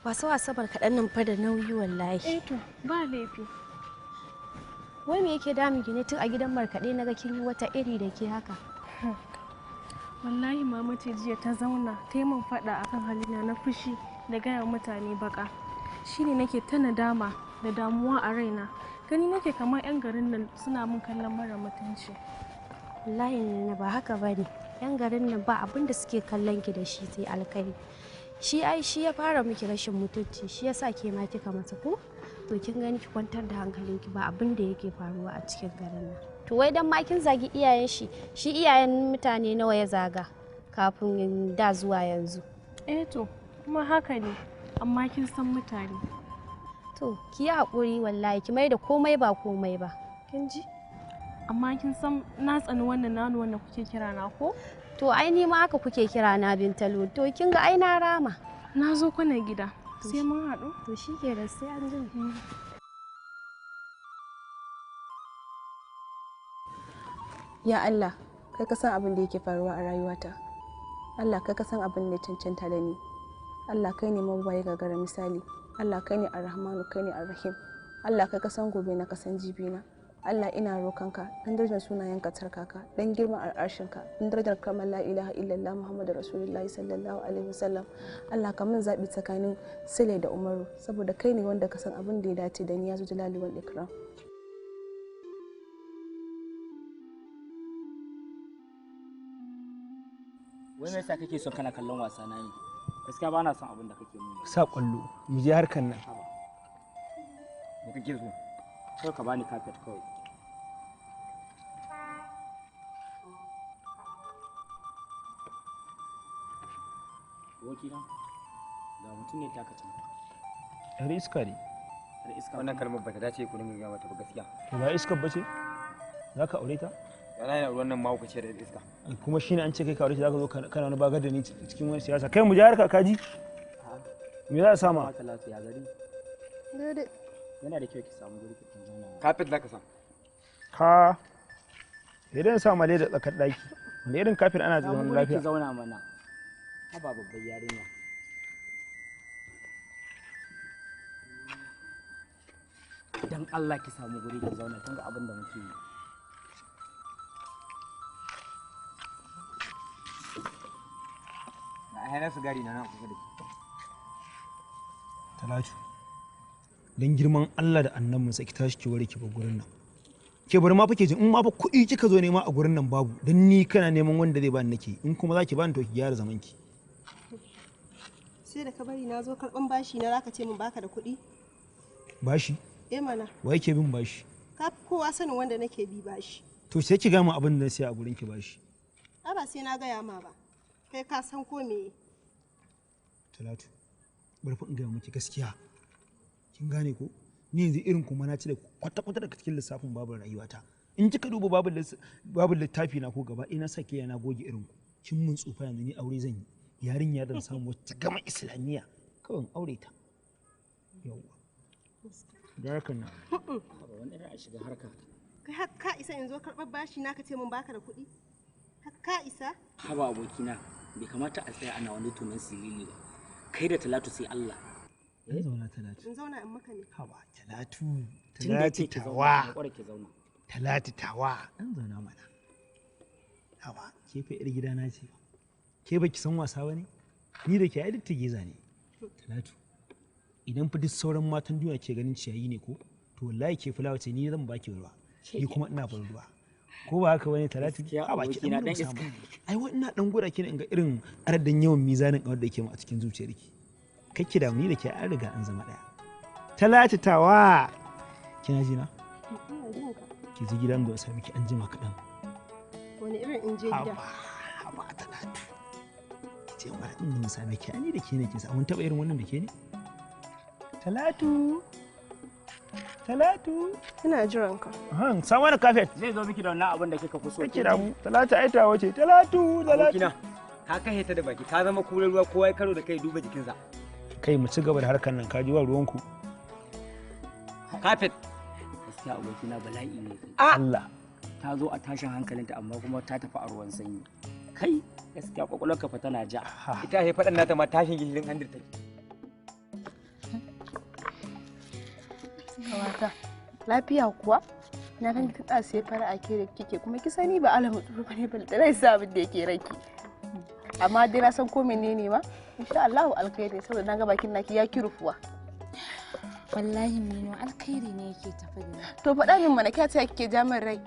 Wasa wasa barkaɗan nan fa da nauyi wallahi. Eh to, ba laifi. Wai me yake damun ki ne tun a gidan markaɗe naga kin yi wata iri da ke haka? Wallahi mama ce jiya ta zauna ta yi min faɗa akan halina na fushi da gaya mutane baka. Shine nake ta nadama da damuwa a raina. Gani nake kamar 'yan garin nan suna min kallon mara mutunci. Wallahi na ba haka bane. 'Yan garin nan ba abin da suke kallon ki da shi sai alkhairi. Shi ai shi ya fara miki rashin mutunci, shi yasa ke ma kika masa ko? To kin gani ki kwantar da hankalinki, ba abin da yake faruwa a cikin garin nan. To wai dan ma kin zagi iyayen shi, shi iyayen mutane nawa ya zaga kafin da zuwa yanzu? Eh to, kuma haka ne, amma kin san mutane. To ki yi haƙuri wallahi, ki mai da komai ba komai ba. Kin ji? Amma kin san na tsani wannan nanu wanda kuke kira na ko? To ai ni ma haka kuke kira na Bintalo. To kin ga ai na rama. Na zo kuna gida. Sai mun haɗu. To shikenan, sai an jima. Ya Allah, kai ka san abin da yake faruwa a rayuwata. Allah, kai ka san abin da ya cancanta da ni. Allah, kai ne mabuwayi gagara misali. Allah, kai ne Ar-Rahmanu, kai ne Ar-Rahim. Allah, kai ka san gobe na, ka san jibi na. Allah, ina rokanka dan darajar sunayenka tsarkaka, dan girman al'arshinka, dan darajar kalmar la ilaha illallah Muhammadu Rasulullahi sallallahu alaihi wasallam. Allah, ka min zabi tsakanin Sule da Umaru, saboda kai ne wanda ka san abin da ya dace da ni, ya zo jalali wal ikram. Wai me yasa kake son kana kallon wasa na ne? Gaskiya ba na son abin da kake nuna. Sa kwallo, mu je harkan nan. Me kake so? Kawai ka bani carpet kawai. Abokina, ga mutum ne taka can. Yar iska ne. Yar iska. Wannan kalmar ba ta dace ku dinga gaya mata ba gaskiya. To ba iskar ba ce? Za ka aure ta? Yana yana ruwan nan mahaukaci da iska. Kuma shine an ce kai ka aure ta, za ka zo kana wani bagar da ni cikin wani siyasa. Kai mu je harka kaji. Me za a sama? Talatu ya gari. Daidai. Yana da kyau ki samu guri ki zauna. Kafet za ka sa. Ka. Idan sa male da tsakar daki. Wanda irin kafet ana Samu zaman guri lafiya. ki zauna mana. Haba babbar yarinya. Dan Allah ki samu guri ki zauna, kin ga abin da muke yi. Na ayyana sigari na nan kusa da ke. Talatu, dan girman Allah da annabinsa ki tashi ki ware ki bar gurin nan. Ke bari ma fa ke ji, in ma fa kuɗi kika zo nema a gurin nan babu, dan ni kana neman wanda zai bani nake, in kuma zaki bani to ki gyara zaman ki. Sai da ka bari na zo karɓan bashi na zaka ce min baka da kuɗi? Bashi? Eh mana. Wa yake bin bashi? Ka fi kowa sanin wanda nake bi bashi. To sai ki gama abin da na siya a gurin ki bashi. A ba sai na gaya ma ba. Kai ka san ko me? Talatu, bari fa in gaya miki gaskiya. Kin gane ko? Ni yanzu irin kuma na cire kwata-kwata daga cikin lissafin babu rayuwata. In kika duba babu littafi na ko gaba ɗaya na sake yana goge irin ku. Kin mun tsufa yanzu ni aure zan yi. Yarinya zan samu wacce gama islamiyya kawai in aure ta. Yawwa. Da harkar nan. Haba, wani irin a shiga harka. Kai har ka isa in zo karɓar bashi na ka ce mun baka da kuɗi? Har ka isa? Haba abokina, bai kamata a tsaya ana wani tunan silili ba. Kai da Talatu sai Allah. In zauna Talatu. In zauna in maka ne. Haba Talatu. Tun da Talatu yake ki zauna, tawa. haƙura ki zauna. Talatu tawa. In zauna mana. Haba, ke fa 'yar gidana ce. Ke baki san wasa ba ne? Ni da ke ai duk ta geza ne. Talatu, idan fa duk sauran matan duniya ke ganin ciyayi ne ko? To wallahi ke fulawa ce, ni zan baki ruwa. Ni kuma ina ban ruwa. Ko ba haka bane Talatu? Gaskiya Haba, ki abokina dan dan iska. iska ne. Ai wai ina dan gwada ki ne in ga irin adadin yawan mizanin ƙawar da ke mu a cikin zuciyarki. Kai ki damu, ni da ke an riga an zama ɗaya. Talatu tawa. Kina ji na? Ki ji gidan da wasa miki an jima kaɗan. Wani irin in je gida? Haba, haba Talatu. Ki ce mara in mun same ki, ani da ke ne ke sa. Mun taɓa irin wannan da ke ne? Talatu. Talatu. Ina jiran ka. Ahan, sa mana kafet. Zai zo miki da wannan abin da kika fi so. Kake damu. Talatu ai tawa ce. Talatu, Talatu. Abokina, ka kashe ta da baki, ka zama kurar ruwa, kowa ya karo da kai duba jikinsa. Kai mu ci gaba da harkar nan, ka ji wa ruwanku. Kafet. Gaskiya abokina bala'i ne kai. Allah. Ta zo a tashin hankalinta amma kuma ta tafi a ruwan sanyi. Kai gaskiya kwakwalwarka fa tana ja. Ita ai faɗan nata ma tashin gishirin handir take. Kawata, lafiya kuwa? Na kan kin sai fara ke da kike kuma ki sani ba alamu tsoro bane baltana sa abin da yake ranki. Amma dai na san ko menene ma? Insha Allah alkhairi saboda na ga bakin naki ya ki rufuwa. Wallahi Mino alkhairi ne yake tafi da ni. To faɗa min mana kya ta kike ja min rai.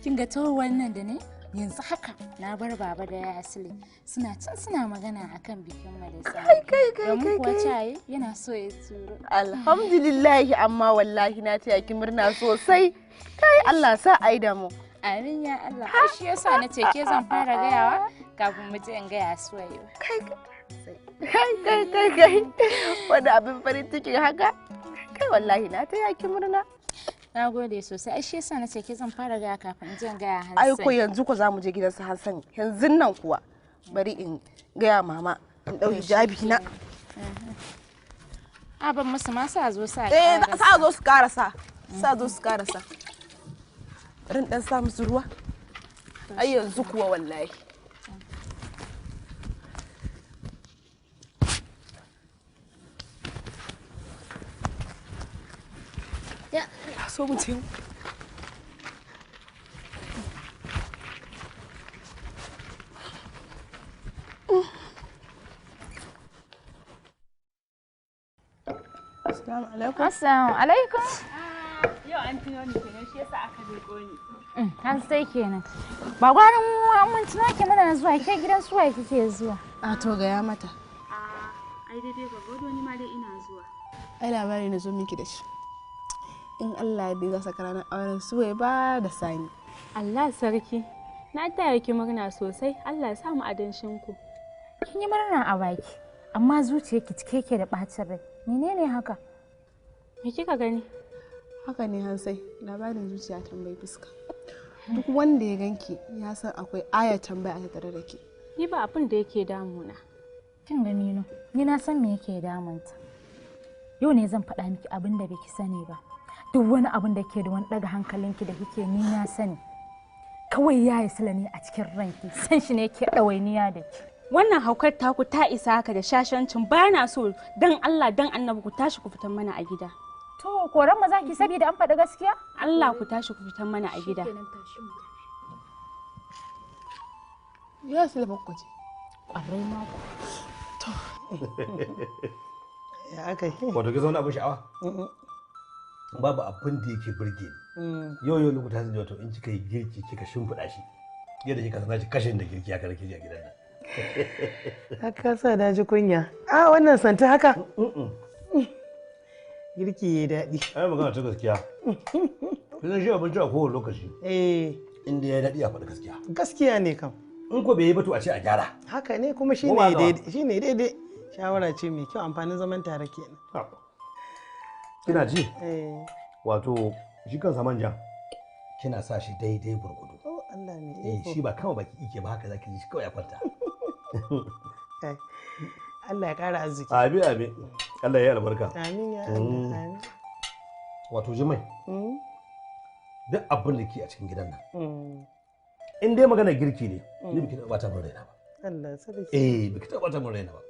Kin ga to wannan da ne? Yanzu haka na bar baba da ya asali suna can suna magana akan bikin mu da Kai kai kai kai kuwa caye yana so ya turo. Alhamdulillah amma wallahi na taya ki murna sosai. Kai Allah sa ai da mu. Amin ya Allah. Ai shi yasa na ce ke zan fara gayawa kafin mu je in gaya su wayo. Kai kai kai kai kai. Wani abin farin ciki haka. Kai wallahi na taya ki murna. Na gode sosai. Ai shi yasa na ce ke zan fara gaya kafin in je in gaya Hassan. Ai ko yanzu ko zamu je gidan su Hassan. Yanzu nan kuwa. Bari in gaya mama in dau hijabi na. A ban musu ma sa zo sa. Eh sa zo su karasa. Sa zo su karasa. Bari in dan sa musu ruwa. Ai yanzu kuwa wallahi. Ya. So mu je. Assalamu alaikum. Assalamu alaikum. Yau an tuno ni kenan shi yasa aka riko ni. Har sai kenan. Ba gwarin mun tuno ki muna zuwa ke gidan suwaye kike zuwa. A to gaya mata. Ai daidai gwagwado ni ma dai ina zuwa. Ai labari na zo miki da shi. In Allah ya za saka ranar auren suwai ba da sani. Allah sarki. Na taya ki murna sosai. Allah ya sa mu adanshin ku. Kin yi murna a baki, amma zuciyarki cike yake da bacin rai. Menene haka? Me kika gani? Haka ne Hansai, labarin zuciya tambayi fuska. Duk wanda ya ganki ya san akwai aya tambaya a tattare da ke. Ni ba abin da yake damuna. Kin gani no, ni na san me yake damunta. Yau ne zan faɗa miki abin da baki sani ba. Duk wani abin da ke da wani ɗaga hankalinki da kike ni na sani. Kawai ya yi sila ne a cikin ranki, san shi ne ke ɗawainiya da ke. Wannan haukar taku ta isa haka da shashancin ba na so dan Allah dan annabi ku tashi ku fitan mana a gida. To koran maza ki saboda an faɗi gaskiya? Allah ku tashi ku fitan mana a gida. Ya sila bakko ce. Ƙwarai ma ku. To. Ya aka yi? Wato ki zauna abin sha'awa? Babu abin da yake burge ni. Yau yau lokuta sun ji wato in kika yi girki kika shimfiɗa shi. Yadda kika san ki kashe da girki haka nake ji a gidan nan. Haka sa na ji kunya. A wannan santa haka? Girki ya daɗi. Ai magana ta gaskiya. Kusan shi abinci a kowane lokaci. Eh. Inda ya daɗi a faɗi gaskiya. Gaskiya ne kam. In ko bai yi ba to a ce a gyara. Haka ne kuma shi ne daidai. Shi ne daidai. Shawara ce mai kyau amfanin zaman tare kenan. Kina ji? Eh. Wato shi kansa manja kina sa shi daidai gurgudu. Oh Allah ne. Eh shi ba kama baki ike ba haka zaki ji shi kawai ya kwanta. Allah ya ƙara arziki. Abi abi. Allah ya yi albarka. Amin ya Allah. Amin. Wato Jimai. Duk abin da ke a cikin gidan nan. In dai magana girki ne, ni biki taɓa bata min raina ba. Allah sarki. Eh, biki taɓa bata min raina ba.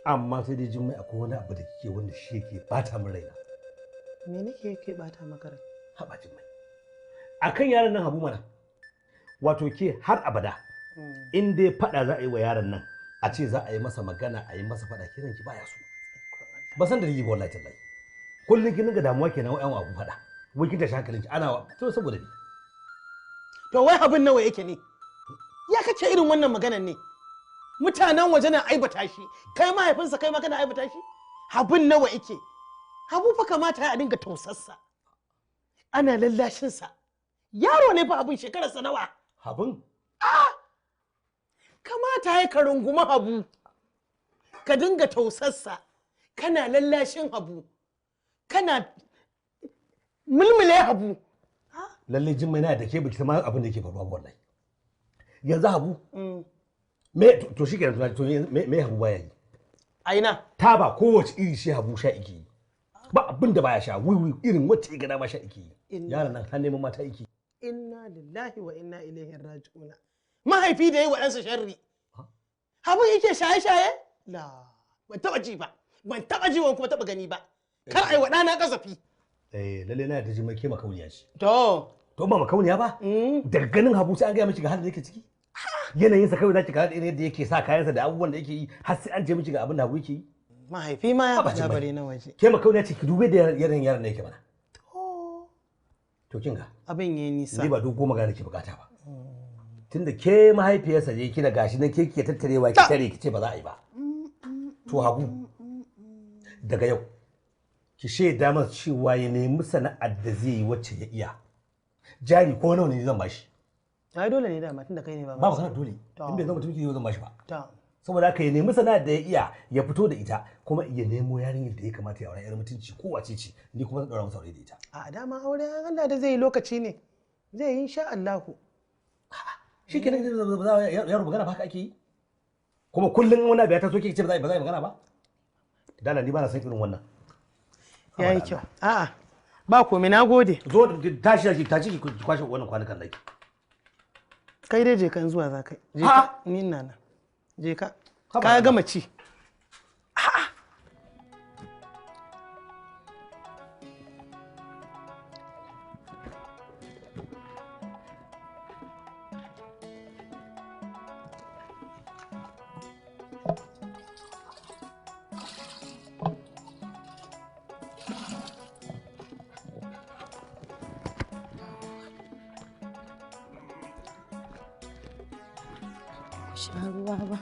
Amma sai dai Jimai akwai wani abu da kike wanda shi yake bata min raina. Me nake yake bata maka rai? Haba Jimai. Akan yaron nan Habu mana. Wato ke har abada. In dai faɗa za a yi wa yaron nan a ce za a yi masa magana a yi masa faɗa kiran ki baya so. Ba san dalili ba wallahi tallahi. Kullum kin dinga damuwa kenan wa'yan abu faɗa. Wai kin tashi hankalinki ana to saboda ni. To wai abin nawa yake ne? Ya kace irin wannan maganan ne? Mutanen waje na aibata shi, kai mahaifinsa kai ma kana aibata shi? Abin nawa yake? Habu fa kamata a dinga tausarsa. Ana lallashinsa. Yaro ne fa abin shekararsa nawa? Habun? Ah! Kamata ya ka rungumi Habu. Ka dinga tausarsa. Kana lallashin Habu. Kana mulmule Habu. Lalle jin mai na da ke baki sama abin da yake faruwa ba wallahi. Yanzu Habu. Me to shi kenan to me Habu baya yi? Aina. Taba kowace iri shi Habu sha yake yi. Ba abin da baya sha wiwi irin wacce ya gada ma sha yake yi. Yaron nan har neman mata yake. Inna lillahi wa inna ilaihi raji'una. Mahaifi da yi wa ɗansa sharri. Habu yake shaye-shaye? La, ban taɓa ji ba. Ban taɓa ji ban kuma taɓa gani ba. Kar ai wa ɗana kasafi. Eh, lalle na da jimai ke makauniya ce. To. To ba makauniya ba? Daga ganin Habu sai an gaya miki ga halin da yake ciki. Yanayin sa kawai zaki ga irin yadda yake sa kayansa da abubuwan da yake yi har sai an je miki ga abin da Habu yake yi. Mahaifi ma ya faɗa bare na waje. Ke makauniya ce, ki dube da yanayin yaron da yake mana. To kin ga. Abin yayi nisa. Ni ba dogo magana ke bukata ba. Tunda ke mahaifiyarsa je kina gashi nan ke ke tattarewa ki tare ki ce ba za a yi ba. To Habu, daga yau ki shaida masa cewa ya nemi sana'ar da zai yi wacce ya iya. Jari ko nawa ne zan bashi. Ai dole ne dama tunda kai ne baba. Ba magana dole. In bai zama mutum ki zan bashi ba. To. Saboda haka ya nemi sana'ar da ya iya ya fito da ita, kuma ya nemo yarinyar da ya kamata ya aure, yar mutunci ko wace ce, ni kuma zan daura masa aure da ita. A dama aure Allah da zai yi lokaci ne. Zai yi insha Allahu. Shi kenan yaro magana ba haka ake yi. Kuma kullum wani abu ya taso kike ce ba za a yi magana ba. Dala ni ba na son irin wannan. Yayi kyau. A'a ba komai, na gode. Zo tashi ki tashi ki kwashe wannan kwanukan naki. Kai dai je kan zuwa za kai. Je ka ni ina nan. Je ka. Ka gama ci. Sha ruwa ba.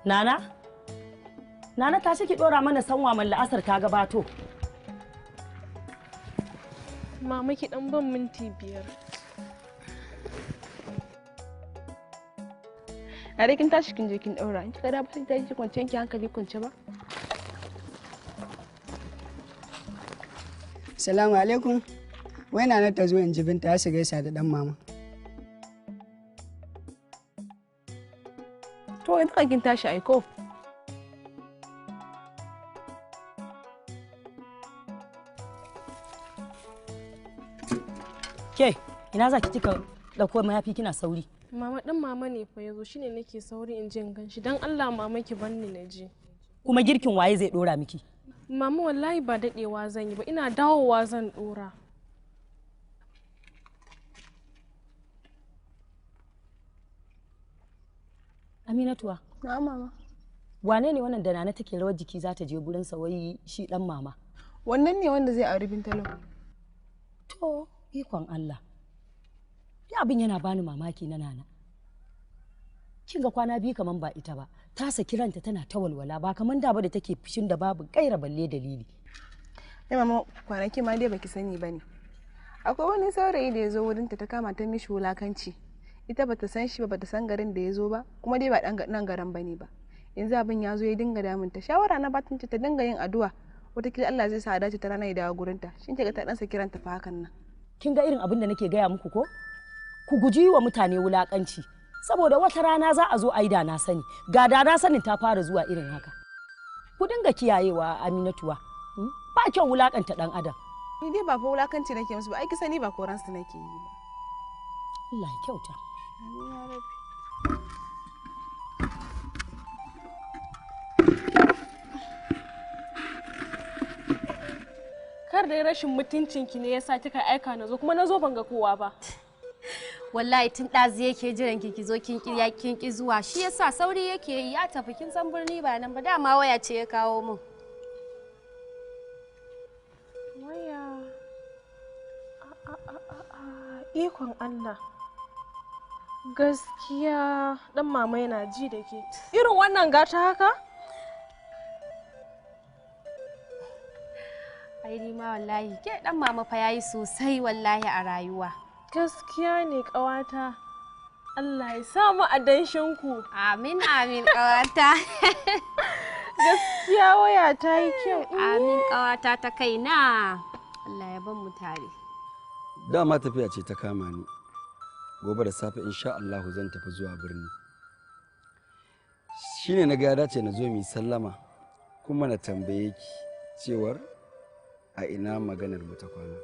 Nana? Nana ta ki dora mana sanwa man la'asar ta gabato. Mama ki dan ban minti 5. A dai kin tashi kin je kin daura. In kika da ba sai tashi kwance ki hankali kwance ba. Salamu alaikum. Wai Nana ta zo in ji Binta ya shiga gaisa da dan mama. To yanzu kan kin tashi aiko. Ke, ina za ki kika dauko mayafi kina sauri? Mama dan mama ne fa yazo, shine nake sauri in je in ganshi. Dan Allah mama ki banni na je. Kuma girkin waye zai dora miki? Mama wallahi ba dadewa zan yi ba, ina dawowa zan dora. Aminatuwa. Na'am mama. Wane ne wannan da Nana take rawar jiki za ta je gurin sa wai shi dan mama? Wannan ne wanda zai auri Bintalo. To, ikon Allah. Ya abin yana bani mamaki na Nana. Kin ga kwana biyu kaman ba ita ba. Ta saki ranta tana ta walwala ba kaman da ba da take fushin da babu gaira balle dalili. Ai mama kwanaki ma dai baki sani bane. Akwai wani saurayi da ya zo wurinta ta kama ta mishi wulakanci. Ita bata san shi ba, bata san garin da ya zo ba, kuma dai ba dan nan garin bane ba. Yanzu abin ya zo ya dinga damunta. Shawara na batun ta dinga yin addu'a. Wataƙila Allah zai sa a dace ta rana ya dawo gurinta. Shin kiga ta dan saki ranta fa hakan nan. Kin ga irin abin da nake gaya muku ko? Ku guji wa mutane wulakanci. Saboda wata rana za a zo a yi da na sani. Ga da na sanin ta fara zuwa irin haka. Ku dinga kiyayewa Aminatuwa. Ba kyau wulakanta dan adam. Ni dai ba fa wulakanci nake musu ba, ai kisa ni ba koran su nake yi ba. Allah ya kyauta. Amin ya rabbi. Kar dai rashin mutuncinki ne yasa kika aika na zo, kuma na zo ban ga kowa ba. Wallahi tun ɗazu yake jiran ki zo kin ki kin ki zuwa, shi yasa sauri yake yi ya tafi. Kin san birni ba nan ba, dama waya ce ya kawo min. Waya. Ikon Allah. Gaskiya dan mama yana ji da ke. Irin wannan gata haka? Ai ni ma wallahi ke dan mama fa yayi sosai wallahi a rayuwa. Gaskiya ne ƙawata. Allah ya sa mu a danshin ku. Amin amin ƙawata. Gaskiya waya ta yi kyau. Amin ƙawata ta kaina. Allah ya ban mu tare. Dama tafiya ce ta kama ni. Gobe da safe insha Allah zan tafi zuwa birni. Shine na ga ya dace na zo mu yi sallama kuma na tambaye ki cewar a ina maganar mu ta kwana.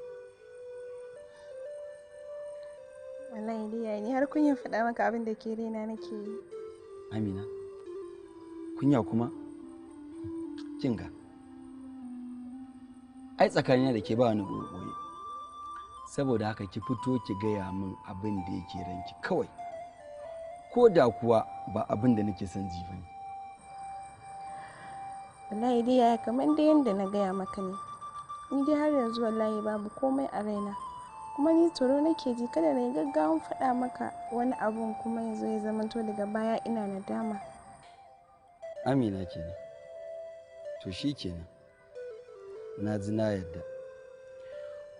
Wallahi dai yaya ni har kunyan faɗa maka abin da ke raina nake yi. Amina, kunya kuma? Kinga. Ai tsakanina da ke ba wani ɓoye. Saboda haka ki fito ki gaya min abin da yake ranki kawai. Ko da kuwa ba abin da nake son ji ba ne. Wallahi dai yaya kamar dai yanda na gaya maka ne. Ni dai har yanzu wallahi babu komai a raina. Kuma ni tsoro nake ji kada na yi gaggawan faɗa maka wani abun kuma ya zo ya zamanto daga baya ina nadama. Amina kenan. To shi kenan. Na ji na yarda.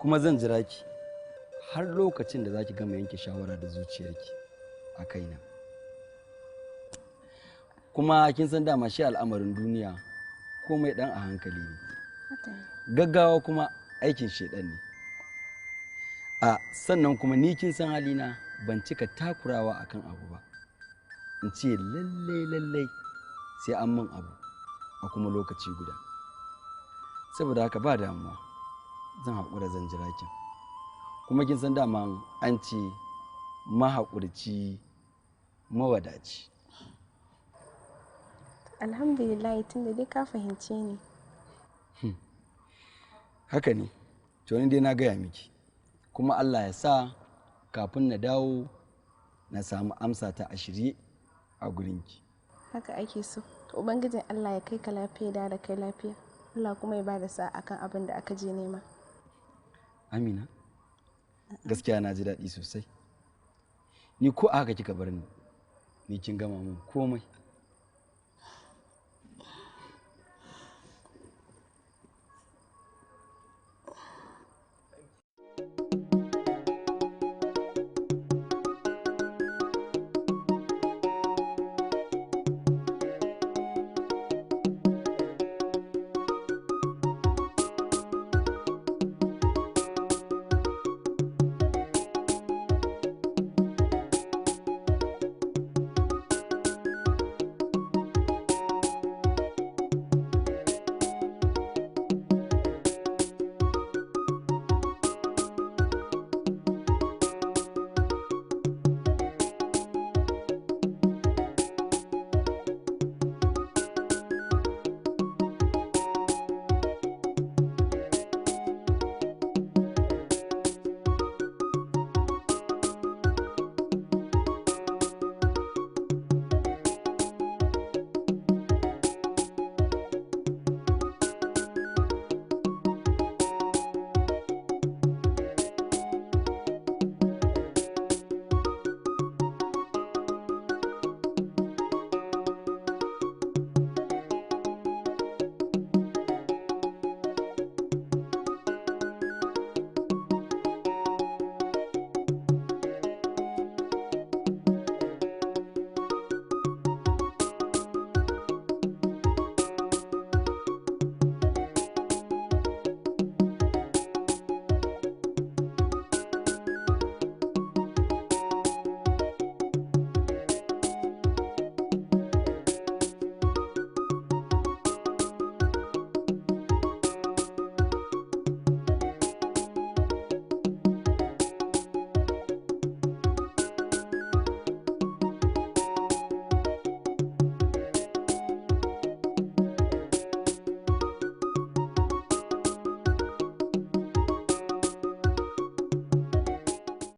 Kuma zan jira ki har lokacin da za ki gama yanke shawara da zuciyarki a kaina. Kuma kin san dama shi al'amarin duniya komai dan a hankali ne. Gaggawa kuma aikin shaiɗan ne. A sannan kuma ni kin san halina ban cika takurawa akan abu ba. In ce lallai lallai sai an min abu a kuma lokaci guda. Saboda haka ba damuwa zan haƙura zan jira kin. Kuma kin san dama an ce mahaƙurci mawadaci. Alhamdulillah tunda dai ka fahimce ni. Haka ne, to ni dai na gaya miki. Kuma Allah ya sa kafin na dawo na samu amsa ta a shirye a gurinki. Haka ake so. To Ubangijin Allah ya kai ka lafiya da kai lafiya. Allah kuma ya bada sa'a akan abin da aka je nema. Amina, gaskiya na ji daɗi sosai. Ni ko a haka kika bar ni, ni kin gama mun komai.